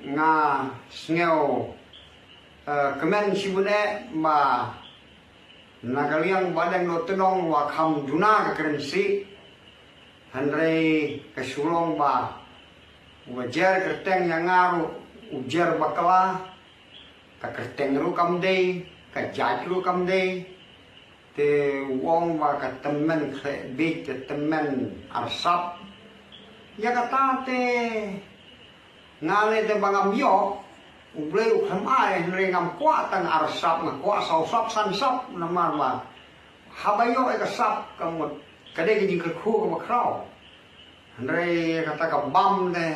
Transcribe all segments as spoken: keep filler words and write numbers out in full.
Nga sngew, eh, kmen shibun eh ba na ka liang Bahdeng Dohtdong wa kham duna ka kren sih. Hynrei ka shu long ba u ba jer kyrteng ïa nga ruh u jer bakla, ka kyrteng ruh kam dei, ka jait ruh kam dei. Te u ong ba ka tymmen khleh biej, ka tymmen arsap. Ïa kata te nga leh te ba ngam ïoh, U Blei u khlem ai, hynrei ngam kwah tang arsap, nga kwah saw sap san sap, namar ba haba ïoh ïa ka sap ka mut ka dei ka jingkyrkhu kaba khraw. Hynrei kata ka bam te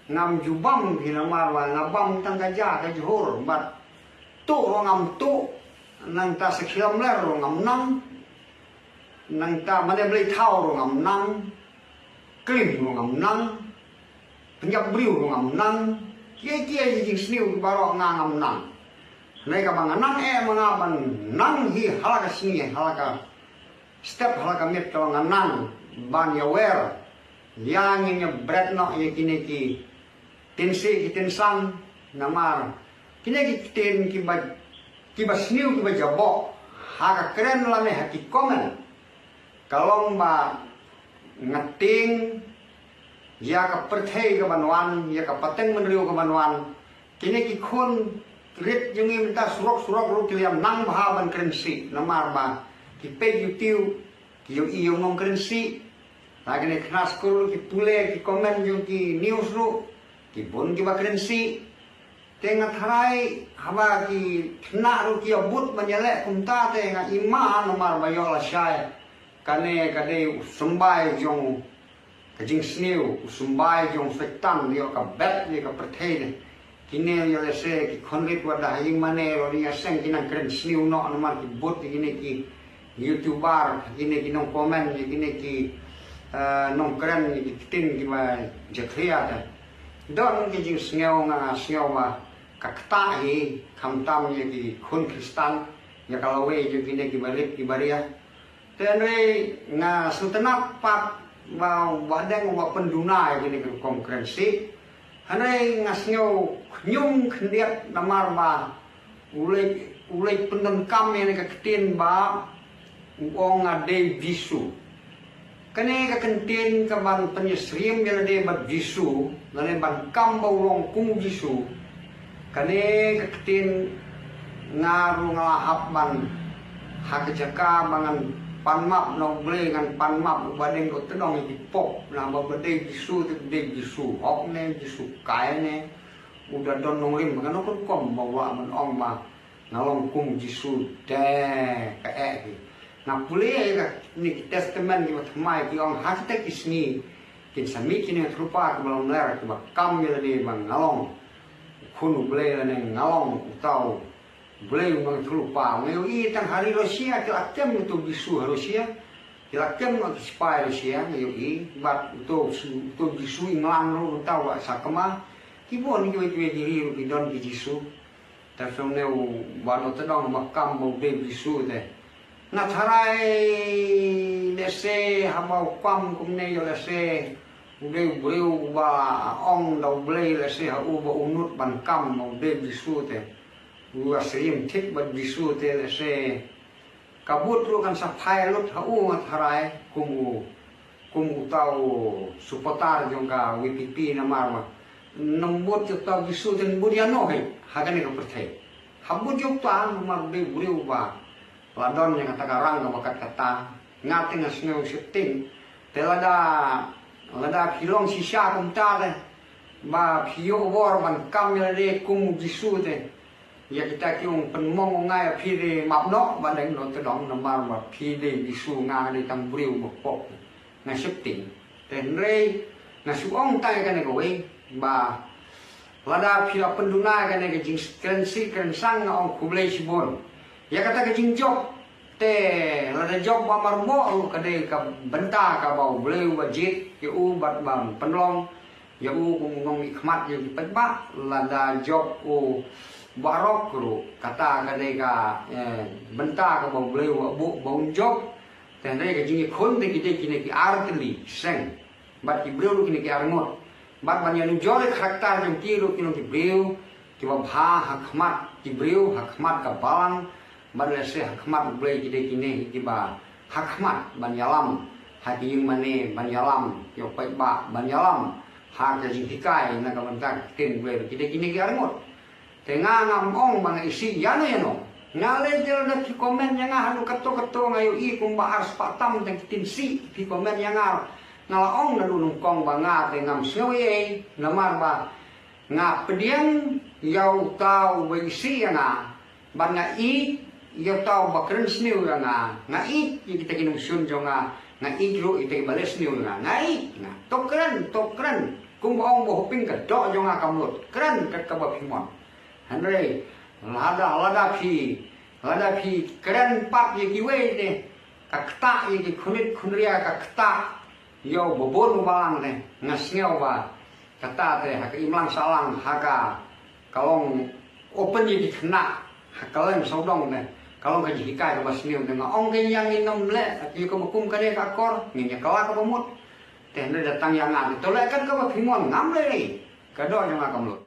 ngam ju bam phi, namar ba nga bam tang ka ja ka jhur, bad tuh ruh ngam tuh. Nangta sa khlam ler ruh ngam nang. Nangta mane blei thaw ruh ngam nang. Klim ruh ngam nang. Pynjap briew ruh ngam nang. Kiei kiei jingsniew baroh nga ngam nang. Hynrei kaba nga nang eh ma nga ban nang hi ha la ka sngi, ha la ka step, ha la ka miet, kaba nga nang ban ïawer ïa ngin ïa bret noh ïa kine ki ktien sih ki ktien sang, namar kine ki ktien kiba, kiba sniew kiba jaboh ha ka kren lane ha ki comment. Ka long ba nga tieng ïa ka pyrthei kaban wan, ïa ka pateng bynriew kaban wan. Kine ki khun rit jong ngi mynta surok surok ruh ki la nang bha ban kren sih, namar ba ki peit YouTube, ki ïohi ïa u nongkren sih. La kine khynnah skul ki pule ki comment jong ki news ruh, ki bun kiba kren sih. Te nga tharai haba ki khynnah ruh ki ïa bud ban ïaleh kumta, te nga ïma namar ba ïoh lashai kane ka dei u symbai jong ka jingsniew, u symbai jong Soitan, ïoh ka bet ïa ka pyrthei de. Kine ïoh lehse ki khun rit wat da ha ïing mane ruh, ïa seng ki nang kren sniew noh namar ki bud ïa kine ki YouTuber, kine ki nong comment, kine ki, eh, nong kren, ki ktien kiba jakhlia te. Don ki jingsngew, nga sngew ba ka ktah hi, khamtam ïa ki khun Khristan, ïa ka lawei jong kine kiba rit kiba ria. Te hynrei nga sngewtynnat pat ba Bahdeng u ba pynduna ïa kine ki rukom kren sih. Hynrei nga sngew khñium khyndiat namar ba u leit, u leit pyndonkam ïa kane ka ktien ba u ong nga dei Jisu. Kane ka ktien kaban pynïasyriem ïa lade bad Jisu, lane ban kam ba u long kum u Jisu. Kane ka ktien nga ruh nga la hap ban, ha ka jaka ba ngan pan map na U Blei, ngan pan map u Bahdeng Dohtdong ïa ki pop, na ba ba dei Jisu te dei Jisu hok ne, Jisu kai ne. U da don nongrim, ba nga nongkom ba wah ban ong ba nga long kum Jisu te ka eh hi. Nga pule ïa kine ki testament kiba thymmai ki ong ha kita ki sngi kin sa mih kine ki thulpa kiba lamler kiba kam ïa lade ba nga long u khun U Blei lane nga long uta U Blei u nongïathuhlypa ba nga ïohi tang ha ri Russia ki la kem uto u Jisu ha Russia. Ki la kem ki sipai Russia nga ïohi bad uto u Jisu England ruh uta u la sakma. Ki bun kiwei kiwei ki ri ruh ki don ki Jisu. Te phi ong ne u Bahdeng Dohtdong ba kam ba u dei u Jisu te. Nga tharai lehse haba u kam kumne ïoh lehse u dei u briew uba ong da U Blei lehse ha u ba u nud ban kam ba u dei u Jisu te. U ïasyriem thik bad u Jisu te lehse ka bud ruh kan sa phai lut ha u nga tharai kum u, kum uta u supporter jong ka VPP namar ba nang bud jong uta u Jisu te nang bud ïano hi ha kane ka pyrthei. Ha bud jong uta namar u dei u briew ba la don ïa kata ka rang kaba kat kata. Nga te nga sngew sheptieng. Te lada, lada phi long shisha kumta te ba phi ïoh bor ban kam ïa lade kum u Jisu te. Ïa kita ki ong pynmong ong nga ïa phi te map noh Bahdeng Dohtdong namar ba phi dei u Jisu, nga dei tang briew ba pop. Nga sheptieng. Te hynrei nga shu ong tang ïa kane kawei ba lada phi la pynduna ïa kane ka jingkren sih kren sang nga ong khublei shibun. Ïa kata ka jingjop te lada jop ba marmoh ruh ka dei ka bynta kaba U Blei u ba jied ïa u bad ban pynlong ïa u kum u nongmihkhmat ïa ki paidbah. Lada jop u baroh ruh kata ka dei ka, eh, bynta kaba U Blei u ba buh ba un jop. Te hynrei ka jingïakhun te ki dei kine ki ar tylli seng bad ki briew ruh kine ki ar ngut. Bad ban ïanujor ïa ka character jong ki ruh ki long ki briew kiba bha ha khmat ki briew, ha khmat ka balang, bad lehse ha khmat U Blei ki dei kine kiba ha khmat ban ïalam ha ki ïing mane, ban ïalam ïa u paidbah, ban ïalam ha ka jinghikai na ka bynta ka ktien U Blei, ki dei kine ki arngut. Te nga ngam ong ba nga isih ïano ïano. Nga leh jel na phi comment ïa nga haduh kato kato, nga ïohi kumba ar spah tam tang ki ktien sih phi comment ïa nga. Nga la ong naduh nyngkong ba nga te ngam sngew ei ei, namar ba nga pdiang ïa uta uba isih ïa nga. Bad nga ïeit ïa uta uba kren sniew ïa nga. Nga ïeit ïa kita ki nongshun jong nga. Nga ïeit ruh ïa kita kiba leh sniew ïa nga. Nga ïeit, nga, to kren, to kren. Kumba ong Bah Hoping, ka doh jong nga kam lut. Kren kat kaba phi mon. Hynrei lada, lada phi, lada phi kren pat ïa kiwei te, ka ktah ïa ki khunit khunria, ka ktah ïa uba bun u balang te, nga sngew ba kata te ha ka imlang sahlang, ha ka, ka long open ïa ki khynnah ha kylleng sawdong te, ka long ka jinghikai kaba sniew te. Nga ong kein ïa ngin ym leh ïa kaba kum kane ka akor, ngin ïa kylla kaba mut. Te hynrei da tang ïa nga te, to leh kat kaba phi mon, ngam leh ei ei. Ka doh jong nga kam lut.